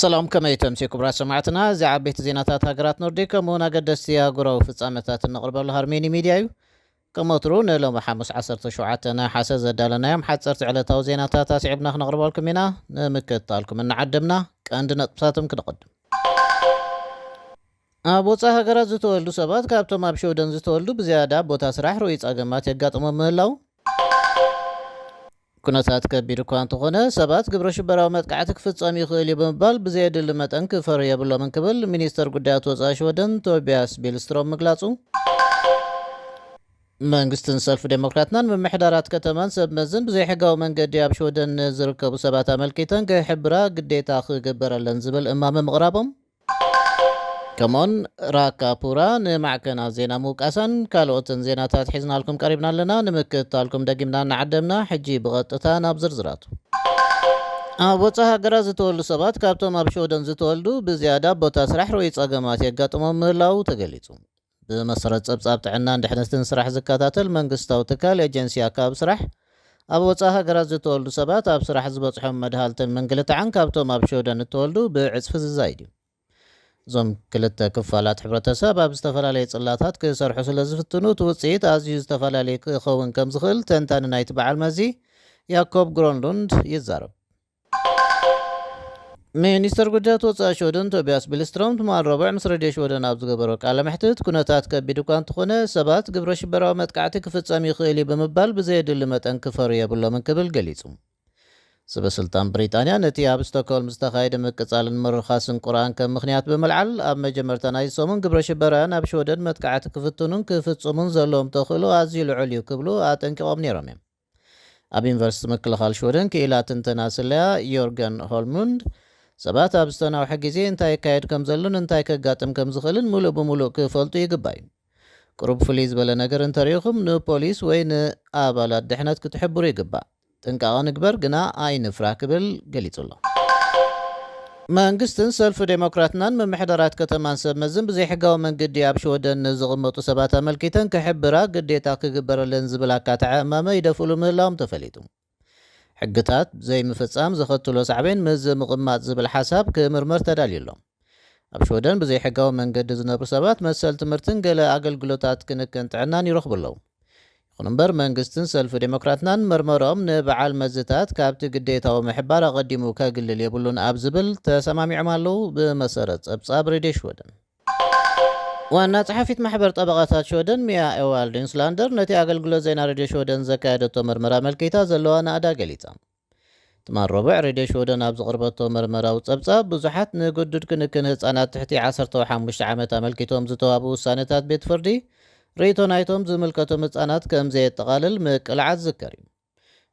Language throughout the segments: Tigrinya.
ሰላም፣ ከመይ ተምሲ ክቡራት ሰማዕትና? እዚ ዓበይቲ ዜናታት ሃገራት ኖርዲክ ከምኡውን ኣገደስቲ ኣህጉራዊ ፍጻመታት እነቕርበሉ ሃርሜኒ ሚድያ እዩ። ከም ወትሩ ንሎሚ ሓሙስ ዓሰርተ ሸውዓተ ነሓሰ ዘዳለናዮም ሓጸርቲ ዕለታዊ ዜናታት ኣስዒብና ክነቕርበልኩም ኢና። ንምክትታልኩም እናዓደምና ቀንዲ ነጥብታቶም ክነቐድም። ኣብ ወጻኢ ሃገራት ዝተወልዱ ሰባት ካብቶም ኣብ ሽወደን ዝተወልዱ ብዝያዳ ኣብ ቦታ ስራሕ ርኡይ ጸገማት የጋጥሞም ምህላው፣ ኩነታት ከቢድ እኳ እንተኾነ ሰባት ግብረ ሽበራዊ መጥቃዕቲ ክፍጸም ይኽእል እዩ ብምባል ብዘየድሊ መጠን ክፈርዩ የብሎምን ክብል ሚኒስተር ጉዳያት ወጻኢ ሽወደን ቶቢያስ ቢልስትሮም ምግላጹ፣ መንግስትን ሰልፊ ዴሞክራትናን ምምሕዳራት ከተማን ሰብ መዝን ብዘይሕጋዊ መንገዲ ኣብ ሽወደን ንዝርከቡ ሰባት ኣመልኪተን ክሕብራ ግዴታ ክግበረለን ዝብል እማመ ምቕራቦም፣ ከምኡን ራካ ፑራ ንማዕከናት ዜና ምውቃሳን ካልኦትን ዜናታት ሒዝናልኩም ቀሪብና ኣለና። ንምክትታልኩም ደጊምና እናዓደምና፣ ሕጂ ብቐጥታ ናብ ዝርዝራቱ። ኣብ ወጻኢ ሃገራት ዝተወልዱ ሰባት ካብቶም ኣብ ሽወደን ዝተወልዱ ብዝያዳ ኣብ ቦታ ስራሕ ርኡይ ጸገማት የጋጥሞም ምህላው ተገሊጹ። ብመሰረት ጸብጻብ ጥዕናን ድሕነትን ስራሕ ዝከታተል መንግስታዊ ትካል ኤጀንሲ ኣካባቢ ስራሕ፣ ኣብ ወጻኢ ሃገራት ዝተወልዱ ሰባት ኣብ ስራሕ ዝበጽሖም መድሃልትን ምንግልታዕን ካብቶም ኣብ ሽወደን እተወልዱ ብዕጽፊ ዝዛይድ እዩ። እዞም ክልተ ክፋላት ሕብረተሰብ ኣብ ዝተፈላለየ ጽላታት ክሰርሑ ስለ ዝፍትኑ፣ እቲ ውጽኢት ኣዝዩ ዝተፈላለየ ክኸውን ከም ዝኽእል ተንታኒ ናይቲ በዓል መዚ ያኮብ ግሮንሉንድ ይዛረብ። ሚኒስተር ጉዳያት ወጻኢ ሽወደን ቶቢያስ ቢልስትሮም ትማል ረቡዕ ምስ ሬድዮ ሽወደን ኣብ ዝገበሮ ቃለ መሕትት፣ ኩነታት ከቢድ እኳ እንተኾነ ሰባት ግብረ ሽበራዊ መጥቃዕቲ ክፍጸም ይኽእል እዩ ብምባል ብዘየድሊ መጠን ክፈርዩ የብሎምን ክብል ገሊጹ። ሰበ ስልጣን ብሪጣንያ ነቲ ኣብ ስቶክሆልም ዝተኻየደ ምቅጻልን ምርኻስን ቁርኣን ከም ምኽንያት ብምልዓል፣ ኣብ መጀመርታ ናይዚ ሰሙን ግብረ ሽበራውያን ኣብ ሽወደን መጥቃዕቲ ክፍትኑን ክፍጽሙን ዘለዎም ተኽእሎ ኣዝዩ ልዑል እዩ ክብሉ ኣጠንቂቖም ነይሮም እዮም። ኣብ ዩኒቨርሲቲ ምክልኻል ሽወደን ክኢላ ትንተና ስለያ ዮርገን ሆልምሉንድ፣ ሰባት ኣብ ዝተናውሐ ግዜ እንታይ ይካየድ ከም ዘሎን እንታይ ከጋጥም ከም ዝኽእልን ምሉእ ብምሉእ ክፈልጡ ይግባእ እዩ። ቁሩብ ፍልይ ዝበለ ነገር እንተሪኢኹም ንፖሊስ ወይ ንኣባላት ድሕነት ክትሕብሩ ይግባእ። ጥንቃቐ ንግበር ግና ኣይንፍራህ ክብል ገሊጹ ኣሎ። መንግስትን ሰልፊ ዴሞክራትናን ምምሕዳራት ከተማን ሰብ መዝን ብዘይሕጋዊ መንገዲ ኣብ ሽወደን ንዝቕመጡ ሰባት ኣመልኪተን ክሕብራ ግዴታ ክግበረለን ዝብል ኣካታዒ እማመ ይደፍእሉ ምህላዎም ተፈሊጡ። ሕግታት ዘይምፍጻም ዘኸትሎ ሳዕቤን ምስ ምቕማጥ ዝብል ሓሳብ ክምርመር ተዳልዩ ኣሎ። ኣብ ሽወደን ብዘይሕጋዊ መንገዲ ዝነብሩ ሰባት መሰል ትምህርትን ገለ ኣገልግሎታት ክንክን ጥዕናን ይረኽቡ ኣለዉ። ይኹን እምበር መንግስትን ሰልፊ ዴሞክራትናን መርመሮም ንበዓል መዝታት ካብቲ ግዴታዊ ምሕባር ኣቐዲሙ ከግልል የብሉን ኣብ ዝብል ተሰማሚዖም ኣለዉ። ብመሰረት ጸብጻብ ሬድዮ ሽወደን፣ ዋና ጸሓፊት ማሕበር ጠበቓታት ሽወደን ሚያ ኤዋልድ ኢንስላንደር ነቲ ኣገልግሎት ዜና ሬድዮ ሽወደን ዘካየደቶ መርመራ ኣመልኪታ ዘለዋ ናእዳ ገሊጻ። ትማል ረቡዕ ሬድዮ ሽወደን ኣብ ዘቕርበቶ መርመራዊ ጸብጻብ፣ ብዙሓት ንግዱድ ክንክን ህጻናት ትሕቲ ዓሰርተ ሓሙሽተ ዓመት ኣመልኪቶም ዝተዋቡ ውሳነታት ቤት ፍርዲ፣ ርእይቶ ናይቶም ዝምልከቶም ህጻናት ከም ዘየጠቓልል ምቅላዓ ዝዝከር እዩ።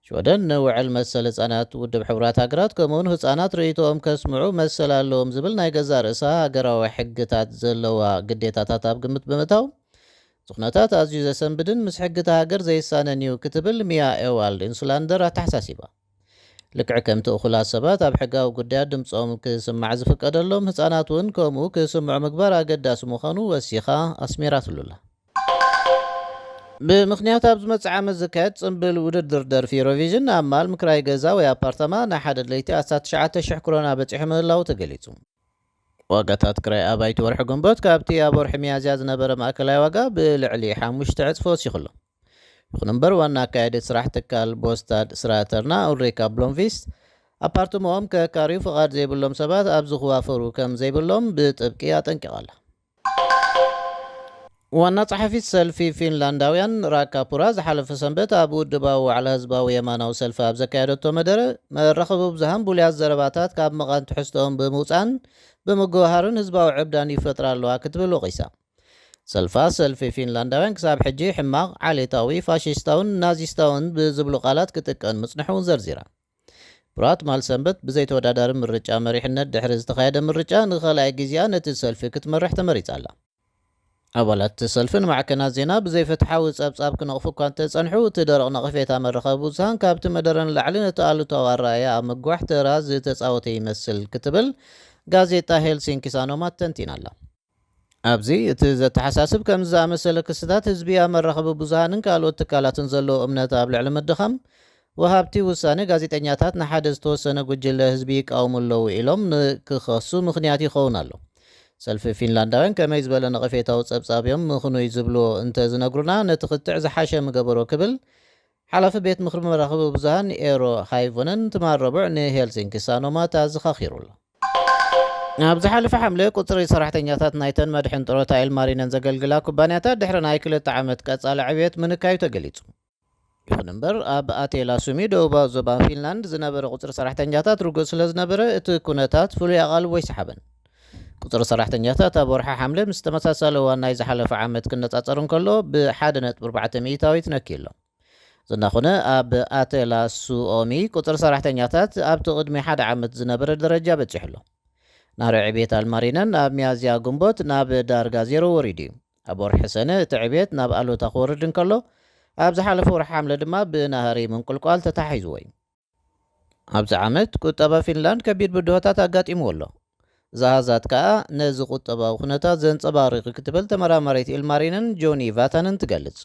ሽወደን ንውዕል መሰል ህጻናት ውድብ ሕቡራት ሃገራት፣ ከምኡውን ህጻናት ርእይቶኦም ከስምዑ መሰል ኣለዎም ዝብል ናይ ገዛእ ርእሳ ሃገራዊ ሕግታት ዘለዋ ግዴታታት ኣብ ግምት ብምእታው፣ እዚ ኩነታት ኣዝዩ ዘሰንብድን ምስ ሕጊ እታ ሃገር ዘይሳነን እዩ ክትብል ሚያ ኤዋልድ ኢንሱላንደር ኣተሓሳሲባ። ልክዕ ከምቲ እኹላት ሰባት ኣብ ሕጋዊ ጉዳያት ድምጾም ክስማዕ ዝፍቀደሎም፣ ህጻናት እውን ከምኡ ክስምዑ ምግባር ኣገዳሲ ምዃኑ ወሲኻ ኣስሚራትሉ ኣላ። ብምኽንያት ኣብ ዝመጽእ ዓመት ዝካየድ ጽምብል ውድድር ደርፊ ዩሮቪዥን፣ ኣማል ምክራይ ገዛ ወይ ኣፓርታማ ንሓደ ለይቲ ኣስታት ትሽዓተ ሽሕ ክሮና በጺሑ ምህላዉ ተገሊጹ። ዋጋታት ክራይ ኣባይቲ ወርሒ ግንቦት ካብቲ ኣብ ወርሒ ሚያዝያ ዝነበረ ማእከላይ ዋጋ ብልዕሊ ሓሙሽተ ዕጽፊ ወሲኹ ኣሎ። ይኹን እምበር፣ ዋና ኣካያዲት ስራሕ ትካል ቦስታድ ስራተርና ኡልሪካ ብሎምቪስት፣ ኣፓርትማኦም ከካርዩ ፍቓድ ዘይብሎም ሰባት ኣብዚ ክዋፈሩ ከም ዘይብሎም ብጥብቂ ኣጠንቂቓ ኣላ። ዋና ጸሓፊት ሰልፊ ፊንላንዳውያን ራካ ፑራ ዝሓለፈ ሰንበት ኣብ ውድባዊ ዋዕላ ህዝባዊ የማናዊ ሰልፊ ኣብ ዘካየደቶ መደረ፣ መራኸቢ ብዙሃን ብሉያት ዘረባታት ካብ መቓን ትሕዝቶኦም ብምውጻእን ብምግውሃርን ህዝባዊ ዕብዳን ይፈጥራ ኣለዋ ክትብል ወቒሳ። ሰልፋ፣ ሰልፊ ፊንላንዳውያን ክሳብ ሕጂ ሕማቕ፣ ዓሌታዊ፣ ፋሽስታውን ናዚስታውን ብዝብሉ ቃላት ክጥቀን ምጽንሑ እውን ዘርዚራ። ፑራ ትማል ሰንበት ብዘይተወዳዳሪ ምርጫ መሪሕነት ድሕሪ ዝተኻየደ ምርጫ ንኻልኣይ ግዜኣ ነቲ ሰልፊ ክትመርሕ ተመሪጻ ኣላ። ኣባላት እቲ ሰልፊ ንማዕከናት ዜና ብዘይፍትሓዊ ጸብጻብ ክነቕፉ እኳ እንተጸንሑ፣ እቲ ደረቕ ነቐፌታ መራኸቢ ብዙሃን ካብቲ መደረ ንላዕሊ ነቲ ኣሉታዊ ኣረኣእያ ኣብ ምግዋሕ ተራ ዝተጻወተ ይመስል ክትብል ጋዜጣ ሄልሲንኪ ሳኖማት ተንቲና ኣላ። ኣብዚ እቲ ዘተሓሳስብ፣ ከምዚ ዝኣመሰለ ክስታት ህዝቢ ኣብ መራኸቢ ብዙሃንን ካልኦት ትካላትን ዘለዎ እምነት ኣብ ልዕሊ ምድኻም፣ ወሃብቲ ውሳነ፣ ጋዜጠኛታት ንሓደ ዝተወሰነ ጉጅለ ህዝቢ ይቃወሙ ኣለዉ ኢሎም ንክኸሱ ምኽንያት ይኸውን ኣሎ። ሰልፊ ፊንላንዳውያን ከመይ ዝበለ ነቐፌታዊ ጸብጻብ እዮም ምኽኑይ ዝብልዎ እንተ ዝነግሩና፣ ነቲ ክትዕ ዝሓሸ ምገበሮ ክብል ሓላፊ ቤት ምኽሪ መራኸቢ ብዙሃን ኤሮ ሃይቮነን ትማል ረቡዕ ንሄልሲንኪ ሳኖማት ኣዘኻኺሩ ኣሎ። ኣብ ዝሓለፈ ሓምለ ቁጽሪ ሰራሕተኛታት ናይተን መድሕን ጥሮታ ኢልማሪነን ዘገልግላ ኩባንያታት ድሕሪ ናይ ክልተ ዓመት ቀጻሊ ዕብየት ምንካዩ ተገሊጹ። ይኹን እምበር ኣብ ኣቴላ ሱሚ ደቡባዊ ዞባ ፊንላንድ ዝነበረ ቁጽሪ ሰራሕተኛታት ርጉእ ስለ ዝነበረ እቲ ኩነታት ፍሉይ ኣቓልቦ ኣይሰሓበን። ቁጽሪ ሰራሕተኛታት ኣብ ወርሒ ሓምለ ምስ ተመሳሳሊ እዋን ናይ ዝሓለፈ ዓመት ክነጻጸር እንከሎ ብ ሓደ ነጥቢ ኣርባዕተ ሚእታዊት ነኪ ኣሎ። ዝናኾነ ኣብ ኣቴላ ሱኦሚ ቁጽሪ ሰራሕተኛታት ኣብቲ ቅድሚ ሓደ ዓመት ዝነበረ ደረጃ በጺሑ ኣሎ። ናህሪ ዕብየት ኣልማሪነን ኣብ ሚያዝያ ግንቦት ናብ ዳርጋ ዜሮ ወሪዱ እዩ። ኣብ ወርሒ ሰነ እቲ ዕብየት ናብ ኣሉታ ክወርድ እንከሎ፣ ኣብ ዝሓለፈ ወርሒ ሓምለ ድማ ብናህሪ ምንቁልቋል ተታሒዝዎ እዩ። ኣብዚ ዓመት ቁጠባ ፊንላንድ ከቢድ ብድሆታት ኣጋጢምዎ ኣሎ። ዝሃዛት ከኣ ነዚ ቁጠባዊ ኩነታት ዘንጸባርቕ ክትብል ተመራማሪት ኢልማሪነን ጆኒ ቫታንን ትገልጽ።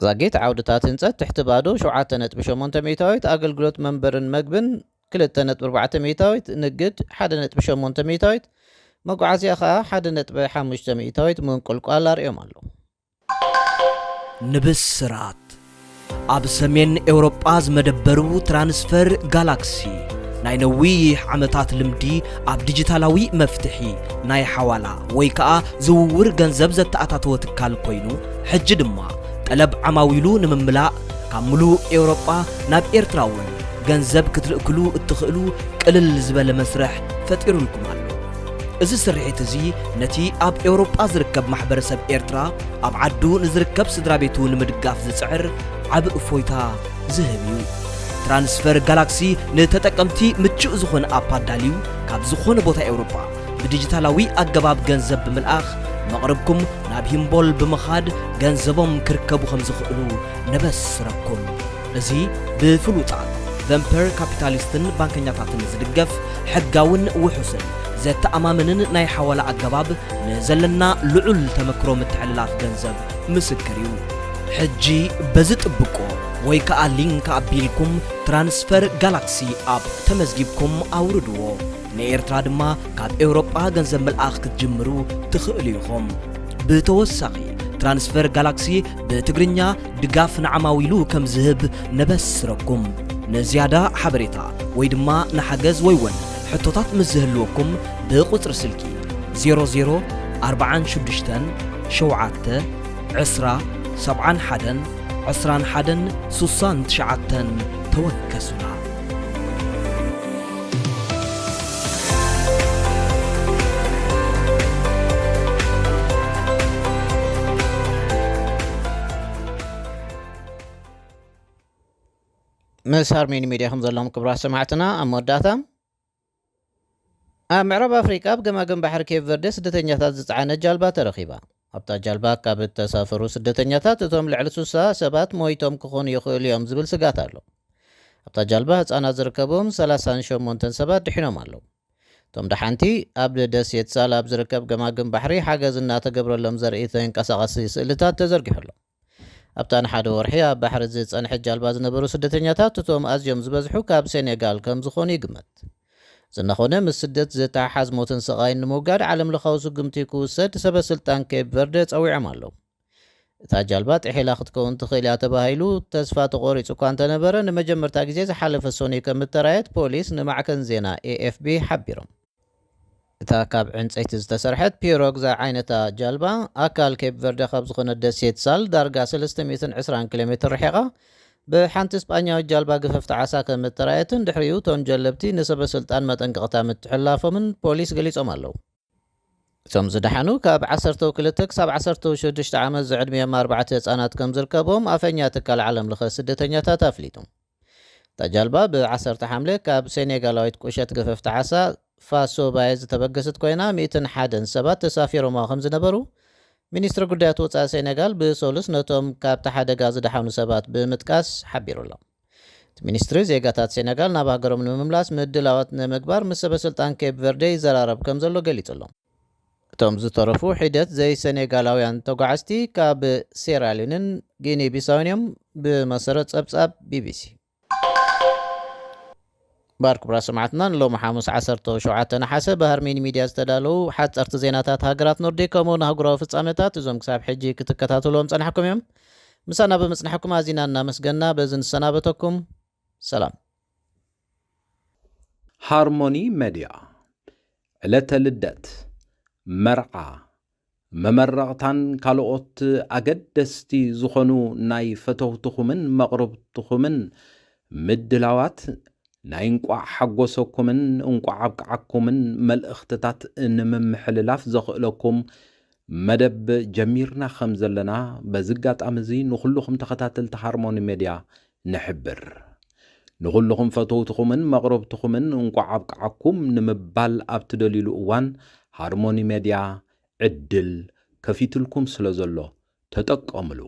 ዛጌት ዓውድታት ህንጸት ትሕቲ ባዶ ሸውዓተ ነጥቢ ሸሞንተ ሚእታዊት፣ ኣገልግሎት መንበርን መግብን ክልተ ነጥቢ ኣርባዕተ ሚእታዊት፣ ንግድ ሓደ ነጥቢ ሸሞንተ ሚእታዊት፣ መጓዓዝያ ከኣ ሓደ ነጥቢ ሓሙሽተ ሚእታዊት ምንቁልቋል ኣርእዮም ኣለዉ። ንብስራት ኣብ ሰሜን ኤውሮጳ ዝመደበሩ ትራንስፈር ጋላክሲ ናይ ነዊሕ ዓመታት ልምዲ ኣብ ዲጂታላዊ መፍትሒ ናይ ሓዋላ ወይ ከኣ ዝውውር ገንዘብ ዘተኣታተወ ትካል ኮይኑ፣ ሕጂ ድማ ጠለብ ዓማዊሉ ንምምላእ ካብ ምሉእ ኤውሮጳ ናብ ኤርትራ እውን ገንዘብ ክትልእክሉ እትኽእሉ ቅልል ዝበለ መስርሕ ፈጢሩልኩም ኣሎ። እዚ ስርሒት እዚ ነቲ ኣብ ኤውሮጳ ዝርከብ ማሕበረሰብ ኤርትራ ኣብ ዓዱ ንዝርከብ ስድራ ቤቱ ንምድጋፍ ዝጽዕር ዓቢ እፎይታ ዝህብ እዩ። ትራንስፈር ጋላክሲ ንተጠቀምቲ ምቹእ ዝኾነ ኣፕ ኣዳልዩ፣ ካብ ዝኾነ ቦታ ኤውሮጳ ብዲጂታላዊ ኣገባብ ገንዘብ ብምልኣኽ፣ መቕርብኩም ናብ ሂምቦል ብምኻድ ገንዘቦም ክርከቡ ከም ዝኽእሉ ነበስረኩም። እዚ ብፍሉጣት ቨምፐር ካፒታሊስትን ባንከኛታትን ዝድገፍ ሕጋውን ውሑስን ዘተኣማምንን ናይ ሓዋላ ኣገባብ፣ ንዘለና ልዑል ተመክሮ ምትሕልላፍ ገንዘብ ምስክር እዩ። ሕጂ በዚ ጥብቆ ወይ ከኣ ሊንክ ኣቢልኩም ትራንስፈር ጋላክሲ ኣፕ ተመዝጊብኩም ኣውርድዎ። ንኤርትራ ድማ ካብ ኤውሮጳ ገንዘብ ምልኣኽ ክትጅምሩ ትኽእሉ ኢኹም። ብተወሳኺ፣ ትራንስፈር ጋላክሲ ብትግርኛ ድጋፍ ንዓማዊሉ ከም ዝህብ ነበስረኩም። ንዝያዳ ሓበሬታ ወይ ድማ ንሓገዝ ወይ እውን ሕቶታት ምስ ዝህልወኩም፣ ብቁጽሪ ስልኪ ዜሮ ዜሮ ኣርባዓን ሽዱሽተን ሸውዓተ ዕስራ ሰብዓን ሓደን ዕስራን ሓደን ስሳን ትሽዓተን ተወከሱና። ምስ ሃርሜኒ ሚድያ ከም ዘለኹም ክቡራት ሰማዕትና፣ ኣብ መወዳእታ፣ ኣብ ምዕራብ ኣፍሪቃ ኣብ ገማግም ባሕሪ ኬፕ ቨርደ ስደተኛታት ዝጸዓነት ጃልባ ተረኺባ። ኣብታ ጃልባ ካብ እተሳፈሩ ስደተኛታት እቶም ልዕሊ ስሳ ሰባት ሞይቶም ክኾኑ ይኽእሉ እዮም ዝብል ስጋት ኣሎ። ኣብታ ጃልባ ህጻናት ዝርከብዎም ሰላሳን ሸሞንተን ሰባት ድሒኖም ኣለዉ። እቶም ደሓንቲ ኣብ ደሴት ሳል ኣብ ዝርከብ ገማግም ባሕሪ ሓገዝ እናተገብረሎም ዘርኢ ተንቀሳቓሲ ስእልታት ተዘርጊሑ ኣሎ። ኣብታ ንሓደ ወርሒ ኣብ ባሕሪ ዝጸንሐት ጃልባ ዝነበሩ ስደተኛታት እቶም ኣዝዮም ዝበዝሑ ካብ ሴኔጋል ከም ዝኾኑ ይግመት። ዝናኾነ ምስ ስደት ዝተሓሓዝ ሞትን ስቓይን ንምውጋድ ዓለም ለኻዊ ስጉምቲ ክውሰድ ሰበ ስልጣን ኬፕ ቨርደ ጸዊዖም ኣለዉ። እታ ጃልባ ጥሒላ ክትከውን ትኽእል እያ ተባሂሉ ተስፋ ተቖሪጹ እኳ እንተነበረ፣ ንመጀመርታ ግዜ ዝሓለፈ ሰኑይ ከም እተራየት ፖሊስ ንማዕከን ዜና ኤ ኤፍ ቢ ሓቢሮም። እታ ካብ ዕንጸይቲ ዝተሰርሐት ፒሮግ ዝዓይነታ ጃልባ፣ ኣካል ኬፕ ቨርደ ካብ ዝኾነት ደሴት ሳል ዳርጋ ሰለስተ ሚእትን ዕስራን ኪሎ ሜትር ርሒቓ፣ ብሓንቲ ስጳኛዊት ጃልባ ገፈፍቲ ዓሳ ከም እተራየትን ድሕሪኡ እቶም ጀለብቲ ንሰበ ስልጣን መጠንቀቕታ ምትሕልላፎምን ፖሊስ ገሊጾም ኣለዉ። እቶም ዝደሓኑ ካብ ዓሰርተ ክልተ ክሳብ ዓሰርተ ሽዱሽተ ዓመት ዝዕድሚኦም ኣርባዕተ ህጻናት ከም ዝርከብዎም ኣፈኛ ትካል ዓለም ለኸ ስደተኛታት ኣፍሊጡ። እታ ጃልባ ብ ዓሰርተ ሓምለ ካብ ሴኔጋላዊት ቁሸት ገፈፍቲ ዓሳ ፋሶ ባየ ዝተበገሰት ኮይና፣ ሚእትን ሓደን ሰባት ተሳፊሮምዋ ከም ዝነበሩ ሚኒስትሪ ጉዳያት ወጻኢ ሴኔጋል ብሰሉስ ነቶም ካብቲ ሓደጋ ዝደሓኑ ሰባት ብምጥቃስ ሓቢሩ ኣሎ። እቲ ሚኒስትሪ ዜጋታት ሴኔጋል ናብ ሃገሮም ንምምላስ ምድላዋት ንምግባር ምስ ሰበ ስልጣን ኬፕ ቨርደ ይዘራረብ ከም ዘሎ ገሊጹ ኣሎ። እቶም ዝተረፉ ሒደት ዘይሰኔጋላውያን ተጓዓዝቲ ካብ ሴራልዮንን ጊኒ ቢሳውን እዮም፣ ብመሰረት ጸብጻብ ቢ ቢ ሲ። ባር ክቡራት ሰማዕትና፣ ንሎሚ ሓሙስ ዓሰርተ ሸውዓተ ነሓሰ ብሃርሜኒ ሚድያ ዝተዳለዉ ሓፀርቲ ዜናታት ሃገራት ኖርዲክ ከምኡ እውን ኣህጉራዊ ፍጻመታት፣ እዞም ክሳብ ሕጂ ክትከታተልዎም ጸናሕኩም እዮም። ምሳና ብምጽናሕኩም ኣዚና እናመስገና በዚ ንሰናበተኩም። ሰላም። ሃርሞኒ መድያ ዕለተ ልደት፣ መርዓ፣ መመረቕታን ካልኦት ኣገደስቲ ዝኾኑ ናይ ፈተውትኹምን መቕርብትኹምን ምድላዋት ናይ እንቋዕ ሓጎሰኩምን እንቋዕ ኣብቅዓኩምን መልእኽትታት ንምምሕልላፍ ዘኽእለኩም መደብ ጀሚርና ከም ዘለና በዚ ኣጋጣሚ እዚ ንኹልኹም ተኸታተልቲ ሃርሞኒ ሜድያ ንሕብር። ንኹልኹም ፈተውትኹምን መቕረብትኹምን እንቋዕ ኣብቅዓኩም ንምባል ኣብ ትደልዩሉ እዋን ሃርሞኒ ሜድያ ዕድል ከፊትልኩም ስለ ዘሎ ተጠቀምሉ።